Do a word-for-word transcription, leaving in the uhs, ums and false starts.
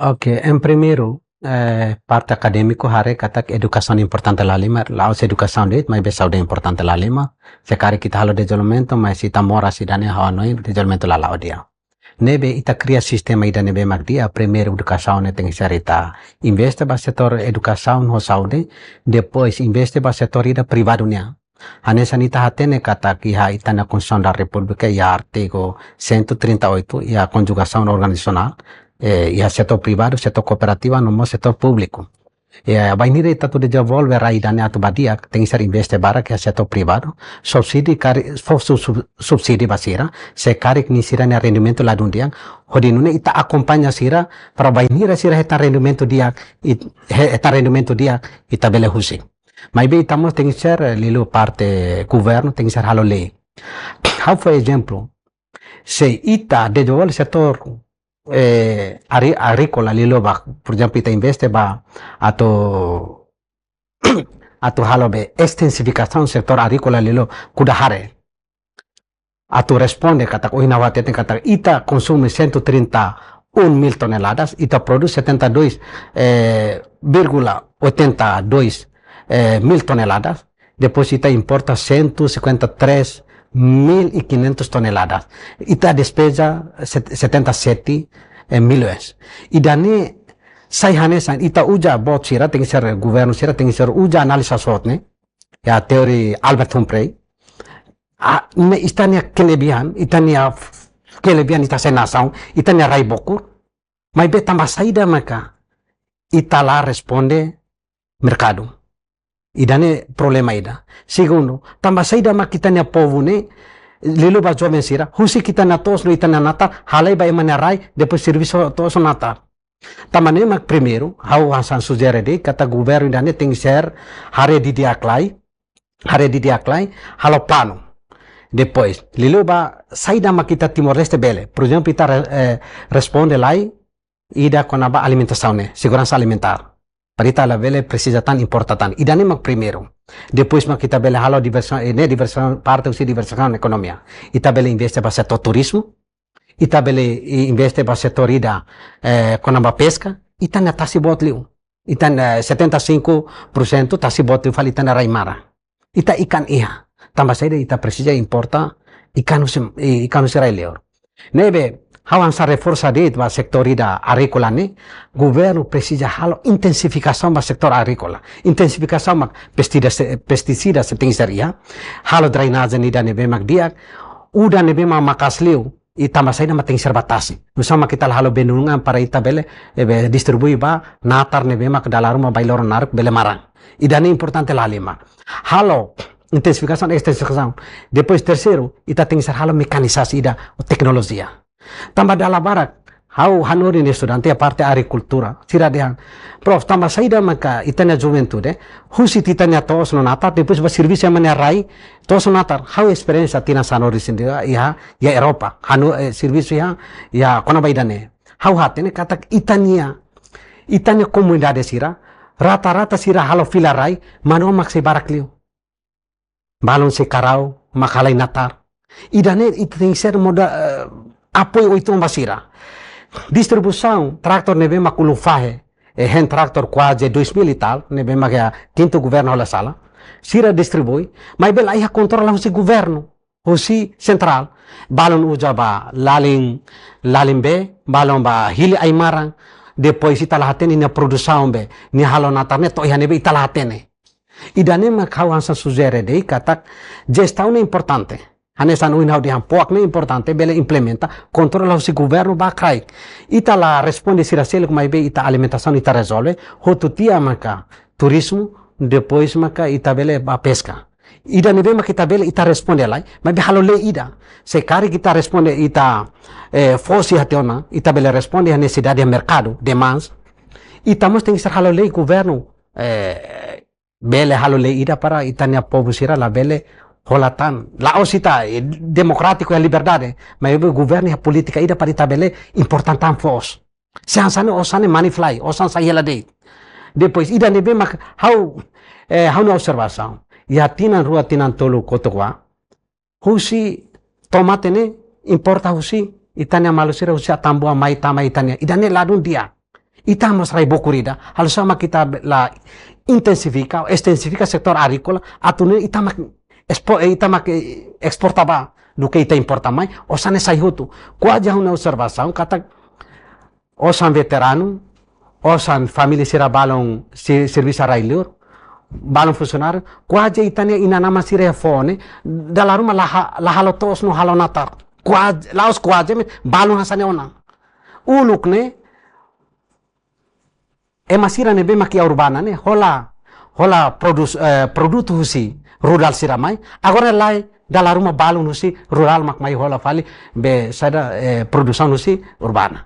Oke, em primeiru, eh, parte akadémiku haree katak edukasaun importante la halimar, la'ós edukasaun de'it, maibé saúde importante la halimar. Se karik ita halo dezenvolvimentu, mas ita moras ida-ne'e ha'u hanoin dezenvolvimentu la la'o di'ak. Ne'ebé ita kria sistema ida ne'ebé mak di'ak, primeiru edukasaun ne'e tenke ser ita investe ba setór edukasaun ho saúde, depois investe ba setór ida privadu nian. Hanesan ita hatene katak iha ita-nia Konstituisaun da Repúblika iha artigu cento e trinta e oito, iha konjugasaun organizasionál, eh, iha setór privadu, setór kooperativa, no mós setór públiku. Eh, bainhira ita atu dezenvolve rai ida-ne'e atu ba di'ak, tenke ser investe barak iha setór privadu, subsidi kari, fó su-, su-, subsidi ba sira, se karik nia sira-nia rendimentu ladún di'ak, hodi nune'e ita akompaña sira, para bainhira sira hetan rendimentu di'ak, it-, he-, hetan rendimentu di'ak, ita bele husik. Maibé ita mós tenke ser, eh, liuliu parte governu tenke ser halo lei. Ha'u fó ezemplu. Se ita dezenvolve setór, eh, ari-, agríkola liuliu ba, por ezemplu, ita investe ba atu, atu halo be ekstensifikasaun setór agríkola liuliu kuda hare. Atu responde katak, ohin ha'u hateten katak ita konsume cento e trinta e um mil toneladas, ita produz setenta e dois, eh, vírgula oitenta e dois, eh, mil toneladas, depois ita importa cento e cinquenta e três mil e quinhentos toneladas. Ita despeza set-, setenta e sete, eh, milhões. Ida-ne'e sai hanesan ita uza boot sira, tenke ser governu sira, tenke ser uza analiza soot ne'e, iha teori Albert Humphrey. Ah, ne'e ita-nia kelebihan, ita-nia kelebihan ita sai nasaun, ita-nia rai bokur. Maibé tanba saida maka ita la responde merkadu. Ida-ne'e problema ida. Segundu, tanba saida maka ita-nia povu ne'e, liuliu ba joven sira, husik ita-nia to'os no ita-nia natar, halai ba ema nia rai, depois servisu to'os no natar. Tanba ne'e mak primeiru, ha'u hanesan sujere de'it, katak governu ida-ne'e tenke ser haree didi'ak lai, haree didi'ak lai, halo planu. Depois, liuliu ba saida mak ita Timor-Leste bele. Por ezemplu, ita re-, eh, responde lai, ida kona-ba alimentasaun ne'e, seguransa alimentár. Para ita labele presiza tan importa tan. Ida-ne'e mak primeiru. Depois mak ita bele halo diversaun, eh, ne'e diversaun, parte husi diversaun ekonomia. Ita bele investe ba setór turizmu, ita bele i-, investe ba setór ida, eh, kona-ba peska, ita-nia tasi boot liu. Ita-nia setenta e cinco por cento tasi boot liu fali ita-nia rai maran. Ita ikan iha. Tanba saida ita presiza importa ikan husi, i-, ikan husi rai liur. Ne'ebé, ha'u hanesan reforsa de'it ba setór ida agríkola ne'e, governu presiza halo intensifikasaun ba setór agríkola. Intensifikasaun mak pestisida se, pestisida sei tenke ser iha, halo drenajen ida ne'ebé mak di'ak, udan ne'ebé mak maka'as liu, i tanba saida mak tenke ser ba tasi. Nusá mak ita la halo bendungan para ita bele, eh, be distribui ba natar ne'ebé mak dala ruma ba loron naruk bele maran. Ida-ne'e importante la halimar. Halo intensifikasaun, ekstensifikasaun. Depois terseiru, ita tenke ser halo mekanizasaun ida, teknolojia. Tanba dala barak, ha'u hanorin estudante iha parte agrikultura, sira dehan, "Prof, tanba saida maka ita-nia juventude husik ita-nia to'os no natar, depois ba servisu iha ema nia rai, to'os no natar." Ha'u esperiénsia tinan sanulu-resin-dua iha, iha Europa. Ha'u, eh, servisu iha, iha kona-ba ida-ne'e. Ha'u hatene katak ita-nia, ita-nia komunidade sira, rata-rata sira halo fila rai, manu mak sei barak liu. Balun sei karau, mak halai natar. Ida-ne'e ita tenke ser moda, eh, apoiu uitoan ba sira. Distribuisaun traktor ne'ebé mak uluk fahe, eh, hand tractor kuaze dois mil e tal, ne'ebé mak iha kintu governu halo sala. Sira distribui, maibé la iha kontrola husi governu, husi sentrál. Balun uza ba lalin, lalin bee, balun ba hili ai-maran, depois ita la hatene nia produsaun be, nia halo natar ne'e to'o iha ne'ebé ita la hatene. Ida-ne'e mak ha'u hanesan sujere de'it katak jestaun ne'e importante. Hanesan ohin ha'u dehan POAC ne'e importante, bele implementa, kontrola husi governu ba kraik. Ita la responde sira seluk maibé ita alimentasaun ita rezolve, hotu tiha maka turizmu, depois maka ita bele ba peska. Ida ne'ebé maka ita bele ita responde lai, maibé halo lei ida. Se karik ita responde ita, eh, fosi hati ona, ita bele responde iha nesesidade merkadu, demands. Ita mós tenke ser halo lei governu, eh, bele halo lei ida para ita-nia povu sira labele hola tan. La'ós ita, eh, demokrátiku iha liberdade, maibé governu iha polítika ida para ita bele importa tan foos. Se hanesan ne'e osan ne'e mani fly, osan sai hela de'it. Depois, ida ne'ebé mak ha'u, eh, ha'u-nia observasaun. Iha tinan rua, tinan tolu kotuk ba, husi tomate ne'e importa husi ita-nia maluk sira husi Atambua mai tama ita-nia. Ida-ne'e ladún di'ak. Ita mós rai bokur ida, halo saida mak ita la intensifika, ekstensifika setór agríkola, atu nune'e ita mak espo-, eh, ita mak, eh, esporta ba, duké ita importa mai, osan ne'e sai hotu. Kuaze ha'u-nia observasaun, katak osan veteranu, osan família sira balun si-, servisu rai-liur, balun funsionáriu, kuaze ita-nia inan-aman sira iha foho ne'e, dala ruma la ha-, la halo to'os no halo natar. Kuaze, la'ós kuaze, maibé balun hanesan ne'e ona. Uluk ne'e, ema sira ne'ebé mak iha urbana ne'e, hola, hola produs-, eh, produtu husi rurál sira mai. Agora lae, dala ruma balun husi rurál mak mai hola fali be saida, eh, produsaun husi urbana.